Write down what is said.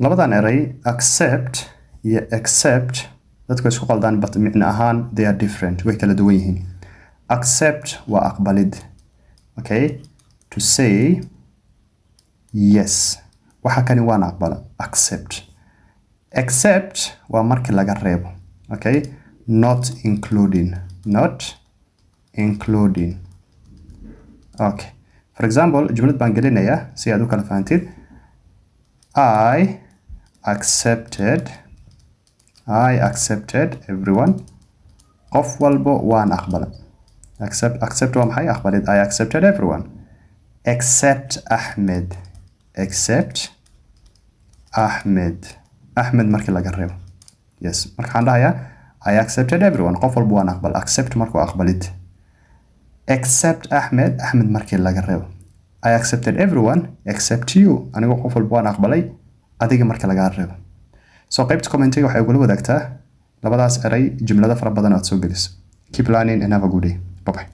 Labadan eray, accept iyo except, dadku isku qaldaan, but micno ahaan they are different, way kala duwan yihiin. Accept waa aqbalid, okay, to say yes, waxa kani waan aqbala, accept. Except waa markii laga reebo, okay, not including, not including. Okay, for example, jumlad baan gelinayaa si aad u kala fahantid. I accepted everyone, qof walbo waan aqbala. Accept, accept waa maxay? Aqbalid. I accepted everyone except Ahmed, except Ahmed, Ahmed markii laga reebo. Yes, marka waxaan dhahayaa I accepted everyone, qof walba waan aqbal. Accept markuu aqbalid, except Ahmed, Ahmed markii laga reebo. I accepted everyone except you, anigu qof walba waan aqbalay, adiga marka lagaa reebo. So qaybta commentiga waxay ugula wadaagtaa labadaas eray jumlado fara badan aad soo geliso. Keep learning and have a good day. Bye bye.